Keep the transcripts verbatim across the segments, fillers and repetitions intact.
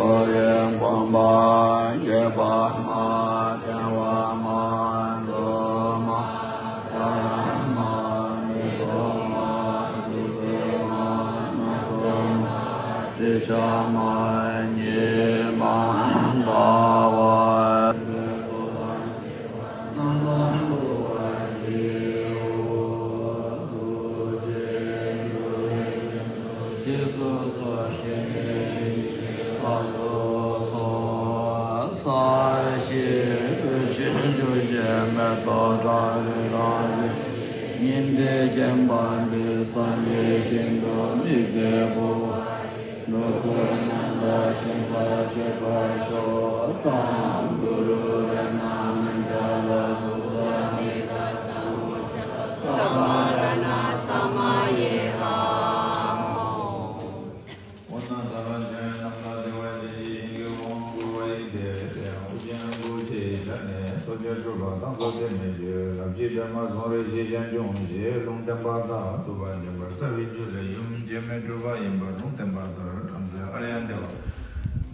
ཡོན་གོམས་པ་བཞེས་པ་མ་བྱ་བ་མ་འདུ་མ་དར་མ་མི་འདུ་མ་འདུ་འདུ་མ་མ་སོ་མ་དྲི་ཆ་མ་ཉེས་མ་ཟླ་བ། ཉིན་དེ་མཁྱེན་པ་འདི་སངས་རྒྱས་ཤིན་ཏུ་མི་བདེ་བོ། འགྲོ་ཀུན་རྣམ་དག་ཞིང་པར་སྤྱོད་པར་ཤོག་དང་། གུ་རུ་རཏྣ་སིང་ག་ལ་བུདྡྷ་ཨ་ཏི་ཀ་ས་བོ་ཛྙཱ་ན་ས་མ་ཡེ་ཧ། འོ་ན་ད་རུང་ཁྱོད་རྣམས་ལ་བདེ་བ་ཅན་གྱི་ཞིང་གི་དབང་བསྐུར་བ་ཡིན་ཏེ། དེ་ཡང་ཨོ་རྒྱན་སྐུ་ཕྱིའི་ཆ་ནས་ཐོབ་བྱ་སྤྲུལ་པ་དང་ཐོབ་བྱེད་མི་མཇེད་རབ་བརྗིད་པདྨ་ཟུང་རེ་ཞེས་ཀྱང་འབྱུང་ཞེས་ལུང་བསྟན་པ་དང་ཐུབ་པ་ཉིད་པར་རྩ་བའི་རྒྱུད་ལ་ཡུམ་འབྱེད་མེད་སྤྲུལ་པ་ཡིན་པར་ལུང་བསྟན་པ་ལྟར་བྲམ་ཟེ་ཨཱརྱ་དེ་བ།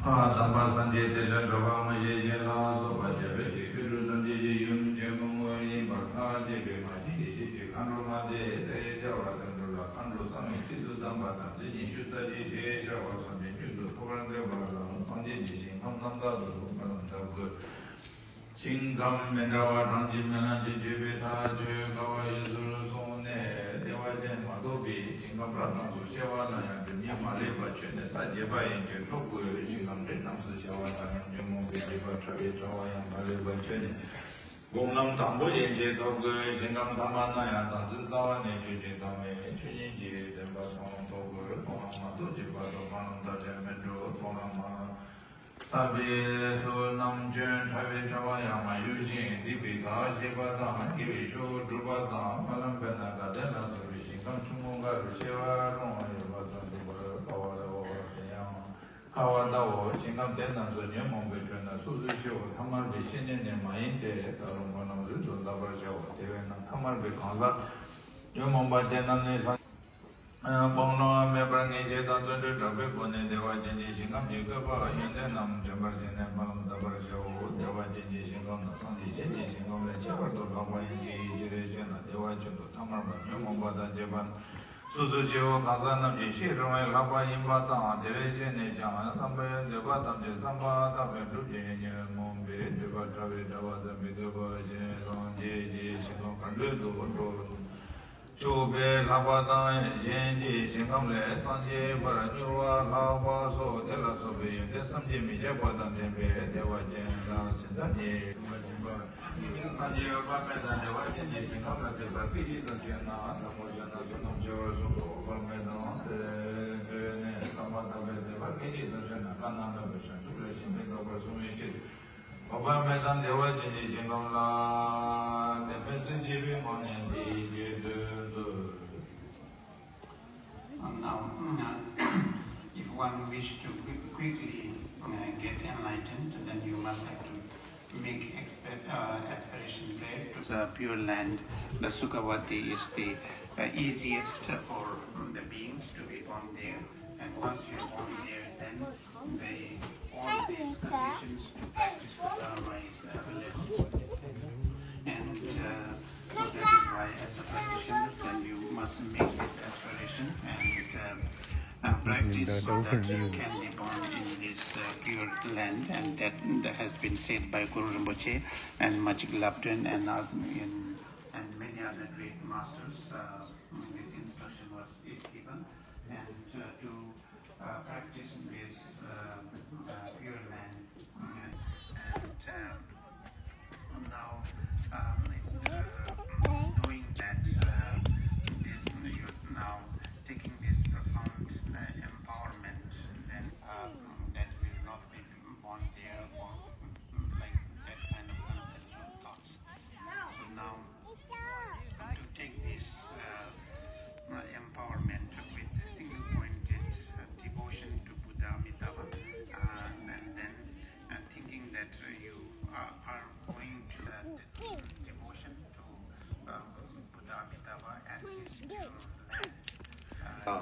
ཕ་དམ་པ་སངས་རྒྱས་བསྟན་བཅོས་གྲགས་པ་མངོན་ཤེས་སྦྱིན་ལ་སོགས་པ་རྒྱལ་བའི་གཞི་ཁྱོད་སྤྲུལ་ཐམས་ཅད་ཀྱི་ཡུམ་འབྱེད་མེད་དངོས་ཡིན་པར་ཐལ། ཅེས་པའི་མ་ཕྱི་ཡེ་ཤེས་ཀྱི་མཁའ་འགྲོ་མ་སྟེ་ཟེར་བྱ་བ་དོན་གྲུབ་ལ་མཁའ་འགྲོ་གསང་བའི་ཚིག་ཏུ་གདམས་པ་དམ་ཚིག་ཉི་ཤུ་རྩ་གཅིག་ཞེས་བྱ་བ་བསམ་པའི་རྒྱུད་དུ་ཐོབ་པར་མཛད་པ་ལ་སངས་རྒྱས་ཀྱི་ཞིང་ཁམས་རྣམ་དག་ཏུ་སྨོན་ལམ་བཏབ་དགོས། ཞིང་ཁམས་མི་འདྲ་བ་གྲངས་ཀྱིས་མི་ལང་ཞིང་སྤྱོད་པའི་མཐའ་ཆོས་དགའ་བ་ཡོད་ཚུལ་གསུངས་ནས། བདེ་བ་ཅན་མ་ཐོབ་པའི་ཞིང་ཁམས་རབ་རྣམས་སུ་སྐྱེ་བ་ན་ཡང་སྒྲིབ་གཉིས་མ་ལུས་པ་ཆོད་ནས་ས་བརྒྱད་པ་ཡན་ཆད་ཐོབ་དགོས། ཞིང་ཁམས་རིགས་རྣམས་སུ་སྐྱེ་བ་ན་ཡང་ཉོན་མོངས་པའི་སྒྲིབ་པ་ཕྲ་བའི་ཕྲ་བ་ཡང་མ་ལུས་པ་ཆོད་ནས་སྒོམ་ལམ་དང་པོ་ཡན་ཆད་ཐོབ་དགོས། ཞིང་ཁམས་ཐ་མ་ན་ཡང་བདག་འཛིན་རྩ་བ་ནས་ཆོད་ཅིང་ཐ་མལ་ཆོས་ཉིད་ཀྱི་བདེན་པ་མཐོང་ཐོབ་དགོས། མཐོང་ལམ་མ་ཐོབ་ཀྱི་བར་དུ་མཐོང་ལམ་དང་བྲལ་མི་འགྲོ། མཐོང་ལམ་མ་ཐོབ་པའི་ཚུལ་རྣམ་ཅན་ཕྲ་བའི་ཕྲ་བ་ཡང་མ་ཞུགས་ཤིང་སྡིག་པའི་བདག་གཞིག་པ་དང་དགེ་བའི་ཕྱོགས་སྒྲུབ་པ་དང་སྨོན་ལམ་དཔེར་ན་དགའ་ལྡན་ལ་སོགས་པའི་ཞིང་ཁམས་ཆུང་ངུ་འགའ་རུ་སྐྱེ་བར་རུང་བ་ཡོད་པ་དང་འདུག་པར་དཀའ་བ་ལའོ། དེ་ཡང་དཀའ་བ་ལའོ། ཞིང་ཁམས་དེ་རྣམས་སུ་ཉོན་མོངས་པའི་ཁྲོད་ན་སོ་སོའི་སྐྱེ་བོ་ཐ་མལ་པའི་སྐྱེ་གནས་ནི་མ་ཡིན་ཏེ། ད་རུང་སྨོན་ལམ་རིང་དུ་བཏབ་པར་བྱའོ། དེ་བས་ན་ཐ་མལ་པའི་གང་ཟག་ཉོན་མོངས་པ་ཅན་རྣམས་ནི་སངས་སྤང་བླང་མེད་པར་ངེས་ཤེས་དང་བརྩོན་འགྲུས་དྲག་པོའི་སྒོ་ནས་བདེ་བ་ཅན་གྱི་ཞིང་ཁམས་ཀྱི་བཀོད་པ་ཡོན་ཏན་རྣམས་དྲན་པར་བྱས་ནས་སྨོན་ལམ་བཏབ་པར་བྱའོ། བདེ་བ་ཅན་གྱི་ཞིང་ཁམས་ནི་སངས་རྒྱས་གཞན་གྱི་ཞིང་ཁམས་ལས་ཁྱད་པར་དུ་ལྷག་པ་ཡིན་གྱི། ཅི་རེད་ཅེ་ན། བདེ་བ་ཅན་དུ་ཐ་མལ་པ་ཉོན་མོངས་པ་དང་བཅས་པ་སོ་སོའི་སྐྱེ་བོ་གང་ཟག་རྣམས་ཀྱིས་ཤེས་རུང་བས་ལྷག་པ་ཡིན་པ་དང་། དེ་རེད་ཅེ་ནས་ཀྱང་བསམ་པའི་འདོད་པ་ཐམས་ཅད་བསམ་པ་ལྟ་བུའི་སྒྲུབ་ཀྱི་ཉོན་མོངས་པའི་སྒྲིབ་པ་ཕྲ་བའི་ཕྲ་བ་དང་མི་འདོད་པ་ཅན་སངས་རྒྱས་ཀྱི་ཞིང་ཁམས་གར་འདོད་དུ་འགྲོ། ཆོག་པས་ལྷག་པ་དང་། གཞན་གྱི་ཞིང་ཁམས་ལས་སངས་རྒྱས་པར་མྱུར་བ་ལྷག་པ་སོགས་དེ་ལ་སོགས་པའི་ཡོན་ཏན་བསམ་གྱིས་མི་ཁྱབ་པ་དང་ལྡན་པའི་བདེ་བ་ཅན་ལ་སེམས་ཐག་ཉེ་བ་ཡིན་པ། སངས་རྒྱས་པདྨ་དང་བདེ་བ་ཅན་གྱི་ཞིང་ཁམས་ལ་ཕེབས་པར་སྐད་ཅིག་ཙམ་ཤེས་ན་ཟབ་མོ་ཆེ་ན་བསོད་ནམས་ཆེ་བར་གསུངས་སོ། པདྨ་དང་དེ་ནས་བསམ་པ་དག་པའི་བདེ་བ་སྐད་ཅིག་ཙམ་ཤེས་ན་བླ་ན་མེད་པ་བྱང་ཆུབ་ལ་ཞེན་མི་འདོད་པར་གསུངས་པའི་ཕྱིར། འོ་པདྨ་དང་བདེ་བ་ཅན་གྱི་ཞིང་ཁམས་ལ། དེ་མིན་ཚུལ་བྱེད་པའི་ངང་ནས་འདི་སྐད་དུ་གསོལ། Now, uh, if one wish to qui- quickly uh, get enlightened, then you must have to make exp- uh, aspiration prayer to uh, Pure Land. The Sukhavati is the uh, easiest for the beings to be born there. And once you are born there, then they, all these conditions to practice the Dharma is available. And uh, so that is why, as a practitioner, then you must make this aspiration and uh, uh, practice so that you can be born in this uh, pure land. And that, that has been said by Guru Rinpoche and Majik Labdrön and, uh, in, and many other great masters. Uh, this instruction was given. And uh, to uh, practice this uh, uh, pure land. And uh, now, um, it's, uh, knowing that uh, this, you're now taking this profound uh, empowerment, then uh, that will not be born there or mm, like that kind of conceptual thoughts. So now, to take this uh, uh, empowerment with single-pointed uh, devotion to Buddha Amitabha, uh, and then uh, thinking that uh, you uh, are going to uh, devotion to uh, Buddha Amitabha and his pure land. Uh,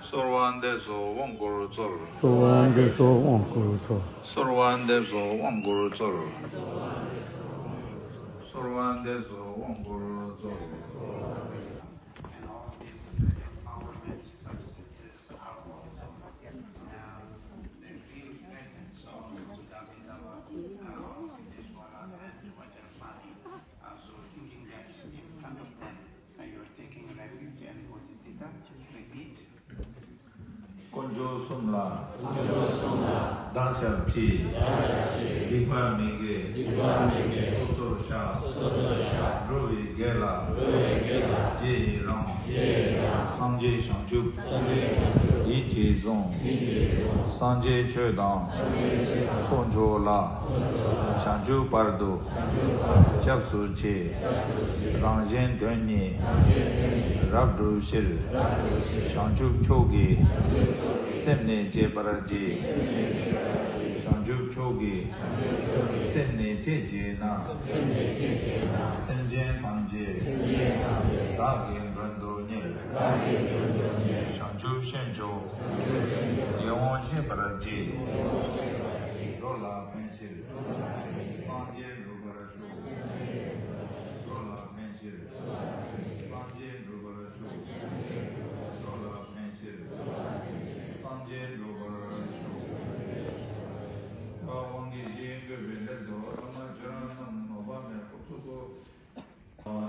གསོལ་བ་འདེབས་སོ་དབང་བསྐུར་སྩོལ། གསོལ་བ་འདེབས་སོ་དབང་བསྐུར་སྩོལ། གསོལ་བ་འདེབས་སོ་དབང་བསྐུར་སྩོལ། གསོལ་བ་འདེབས་སོ་དབང་བསྐུར་སྩོལ། And all these empowerment substances are also, um, the real presence of Buddha Bhikkhava, uh, Avalokiteshvara and Vajrapani. Uh, so thinking that in front of them, uh, you are taking refuge and Bodhicitta, repeat. དཀོན་མཆོག་གསུམ་ལ། བདག་ཞབས་ཕྱི། སྡིག་པ་མི་དགེ། སོ་སོར་བཤགས། འགྲོ་བའི་དགེ་ལ། རྗེས་ཡི་རང་། སངས་རྒྱས་བྱང་ཆུབ། ཡིད་ཀྱིས་བཟུང་། སངས་རྒྱས་ཆོས་དང་། ཚོགས་མཆོག་ལ། བྱང་ཆུབ་བར་དུ། སྐྱབས་སུ་མཆི། རང་གཞན་དོན་གཉིས། རབ་བསྒྲུབ་ཕྱིར། བྱང་ཆུབ་མཆོག་གི། སེམས་ནི་བསྐྱེད་པར་བགྱི། བྱང་ཆུབ་མཆོག་གི། སེམས་ནི་བསྐྱེད་བགྱིས་ན། སེམས་ཅན་ཐམས་ཅད། བདག་གི་མགྲོན་དུ་གཉེར། བྱང་ཆུབ་སེམས་མཆོག་ཡིད་འོང་སྤྱད་པར་བགྱི། འགྲོ་ལ་ཕན་ཕྱིར། སངས་རྒྱས་འགྲུབ་པར་ཤོག་འགྲོ་ལ་ཕན་ཕྱིར། སངས་རྒྱས་འགྲུབ་པར་ཤོག་འགྲོ་ལ་ཕན་ཕྱིར། སངས་རྒྱས་འགྲུབ་པར་ཤོག་དབང་གི་གཞི་བཀོད་པའི་སླད་དུ། བླ་མ་ཁྱེད་རང་རྣམས་ནོ་བ་མེད་ཁོ་ཚུགས་སོ།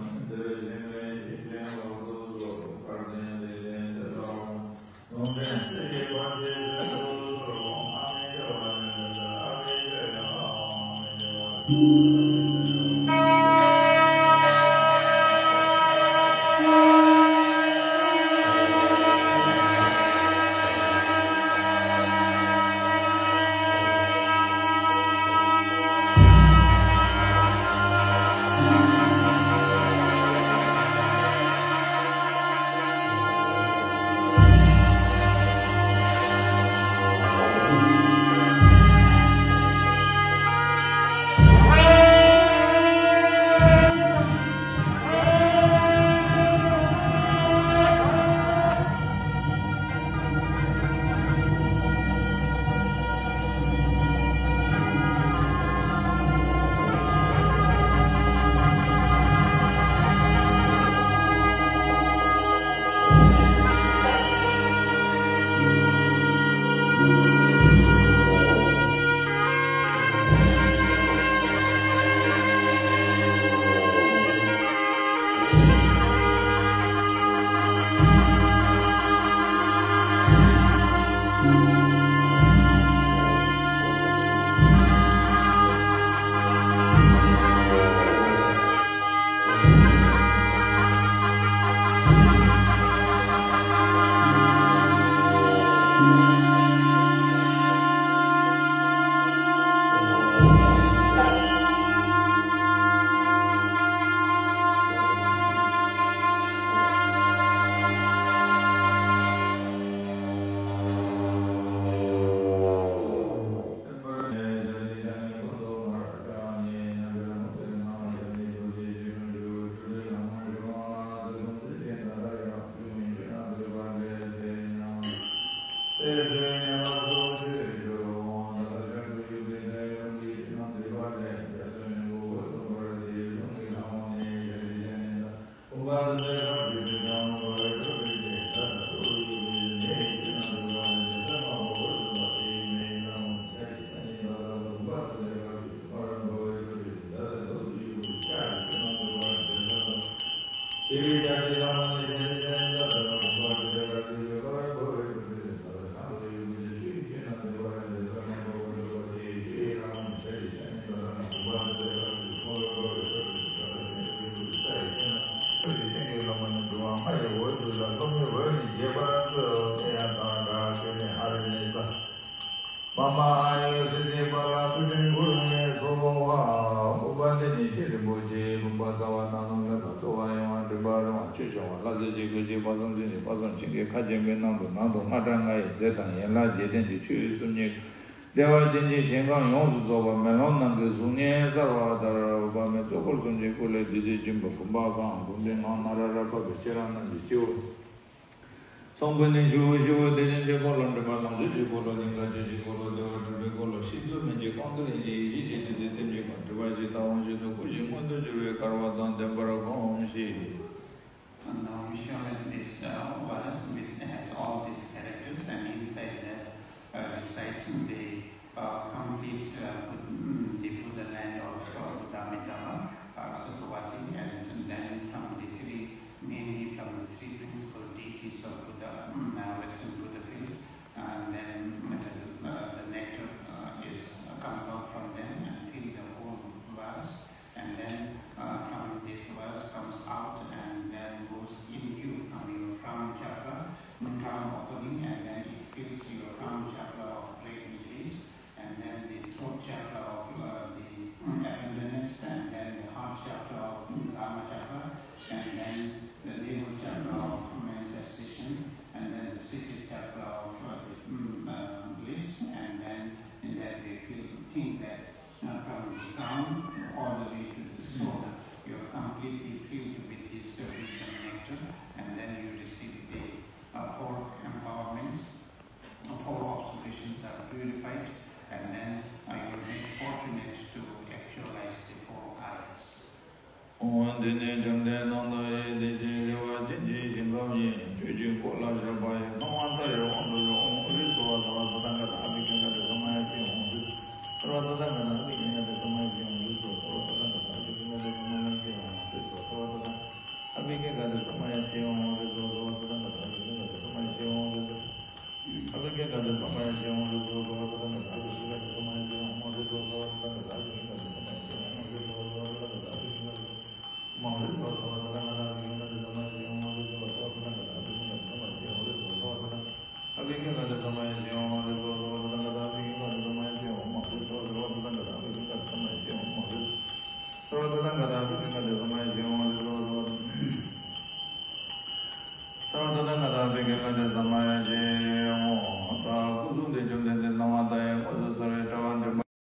མ་མ་ཨ་ཡོ་སི་ཏི་པ་ལ་ཕུ་ཏིན་གུ་རུ་ནས་སོ་བ། ཨོ་པ་འདི་ནི་ཤེས་རིན་པོ་ཆེའི་ལུང་པ་རྩ་བ་ནང་ནང་ལས་ལ་གསོ་བ་ཡོང་བ་འདྲེན་པ་རིང་བ་ཆོས་སྐྱོང་བ་ལྷ་སྲས་ཀྱི་གོས་ཀྱི་དཔག་བསམ་ཚུལ་གྱི་དཔག་བསམ་ཤིང་གི་ཁ་ཆེན་པོའི་ནང་དུ་ནང་དུ་ལྔ་སྒྲ་ལྔ་ཡི་རྫས་དང་ཡན་ལག་བརྒྱད་ལྡན་གྱི་ཆོས་སུམ་གཉིས། བདེ་བ་ཅན་གྱི་ཞིང་ཁམས་ཡོངས་སུ་རྫོགས་པ་མེ་ལོང་ནང་གི་གཟུགས་བརྙན་གསལ་བ་ལྟར། འོད་དཔག་མེད་གཙོ་འཁོར་གསུམ་གྱི་སྐུ་ལས་བདུད་རྩིའི་སྦྱིན་པ་བུམ་པ་གང་། དགུང་སྟེང་ངག་ན་ར་ར་འཕགས་པའི་ཁྱེད་རང་རྣམས་ཀྱི་སྤྱི་བོ། སྟོང་པ་ཉིད་སྤྱི་བོ་སྤྱི་བོ་དེ་ཉིད་ཀྱི་འཁོར་ལོ། མགྲིན་པ་ལོངས་སྤྱོད་ཀྱི་འཁོར་ལོ། སྙིང་ག་བཅུད་ཀྱི་འཁོར་ལོ། བདེ་བ་སྤྲུལ་པའི་འཁོར་ལོ། ཤེས་རབ་མན་ཆད་ཀྱི་དབང་དུ་ལེན་ཅིང་། ཡེ་ཤེས་ཀྱི་བདུད་རྩི་ལྟེམ་ཅིང་། སྒྲིབ་པ་ཞི་དང་དབང་ཕྱུག་ཏུ། སྐུ་བཞི་མངོན་དུ་གྱུར་པའི་སྐལ་བ་དང་ལྡན་པར་བསྒོམ་ཞིག And the Om Shanti is, uh, verse which has all these characters, and inside that, uh, recites the, uh, complete, uh, Bud- mm, the Buddha land of, uh, Buddha Amitabha, uh, Sukhavati, and then from the three, mainly from the three principal deities of Buddha, mm, uh, Western Buddha field, and then, uh, the, uh, the nectar, uh, is, uh, comes out from them and fill the whole vase. And then, uh, from this vase comes out and then goes in you from your crown chakra, crown opening, and then it fills your crown chakra of great bliss. And then the throat chakra of, uh, the, mm, abundance, and then the heart chakra of, mm, Kama chakra, and then the navel chakra of manifestation, and then the secret chakra of, uh, the, mm, uh, bliss, and then in that way we feel, think that, uh, from the crown all the way to the soul, you're completely filled with this, uh, wisdom nectar, and then you receive the, uh, four empowerments. Four observations are purified, and then, uh, you remain fortunate to actualize the four eyes. ཨོཾ། འདི་ནི་བཅོམ་ལྡན་རྣམ་དག་ཡི་བདེ་ཆེན་རེ་བ་ཅན་གྱི་ཞིང་ཁམས་ཡིན། ཆོས་ཀྱི་འཁོར་ལ་བཞག་པ་ཡི། སྣང་བ་མཐའ་ཡས་དབང་དུ་བྱོན། ཨོཾ་ཨུ་རེ་སྭཱ་ཧཱ། སརྦ་ཏ་ག་ཏ་ཨ་བྷི་ཥྛ་ཀ་ཏེ་ས་མ་ཡ་ཤི་ཨོཾ་ཨུ་རེ། སརྦ་ཏ་ག་ཏ་ཨ་བྷི་ཥྛ་ཀ་ཏེ་ས་མ་ཡ་ཤི་ཨོཾ་ཨུ་རེ་སྭཱ་ཧཱ། སརྦ་ཏ་ག་ཏ་ཨ་བྷི་ཥྛ་ཀ་ཏེ་ས་མ་ཡ་ཤི་ཨོཾ་ཨུ་རེ་སྭཱ་ཧཱ། སརྦ་ཏ་ག་ཏ་ཨ་བྷི་ཥྛ་ཀ་ཏེ་ས་མ་ཡ་ཤི་ཨོཾ་ཨུ་རེ་སྭཱ་ཧཱ། སརྦ་ཏ་ག་ཏ་ཨ་བྷི་ཥྛ་ཀ་ཏེ་ས་མ་ཡ་ཤི་ཨོཾ་ཨུ་རེ་སྭཱ་ཧཱ། ཨ་བྷི་ཥྛ་ཀ་ཏེ་ས་མ་ཡ་ཤི་ཨོཾ་ཨུ་རེ་སྭཱ་ཧཱ། སརྦ་ཏ་ག་ཏ་ཨ་བྷི་ཥྛ་ཀ་ཏེ་ས་མ་ཡ་ཤི་ཨོཾ་ཨུ་རེ་སྭཱ་ཧཱ། སརྦ་ཏ་ག་ཏ་ཨ་བྷི་ཥྛ་ཀ་ཏེ་ས་མ་ཡ་ཤི་ཨོཾ་ཨུ་རེ་སྭཱ་ཧཱ། སརྦ་ཏ་ག་ཏ་ཨ་བྷི་ཥྛ་ཀ་ཏེ་ས་མ་ཡ་ཤི་ཨོཾ་ཨུ་རེ་སྭཱ་ཧཱ། སརྦ་ཏ་ག་ཏ་ཨ་བྷི་ཥྛ་ཀ་ཏེ་ས་མ་ཡ་ཤི་ཨོཾ་ཨུ་རེ་སྭཱ་ཧཱ། སརྦ་ཏ་ག་ཏ་ཨ་བྷི་ཥྛ་ཀ་ཏེ་ས་མ་ཡ་ཤི་ཨོཾ་ཨུ་རེ་སྭཱ་ཧཱ། སརྦ་ཏ་ག་ཏ་ཨ་བྷི་ཥྛ་ཀ་ཏེ་ས་མ་ཡ་ཤི་ཨོཾ་ཨུ་རེ་སྭཱ་ཧཱ། སརྦ་ཏ་ག་ཏ་ཨ་བྷི་ཥྛ་ཀ་ཏེ་ས་མ་ཡ་ཤི་ཨོཾ་ཨུ་རེ་སྭཱ་ཧཱ། སརྦ་ཏ་ག་ཏ་ཨ་བྷི་ཥྛ་ཀ་ཏེ་ས་མ་ཡ་ཤི་ཨོཾ་ཨུ་རེ་སྭཱ་ཧཱ། སརྦ་ཏ་ག་ཏ་ཨ་བྷི་ཥྛ་ཀ་ཏེ་ས་མ་ཡ་ཤི་ཨོཾ་ཨུ་རེ་སྭཱ་ཧཱ། སརྦ་ཏ་ག་ཏ་ཨ་བྷི་ཥྛ་ཀ་ཏེ་ས་མ་ཡ་ཤི་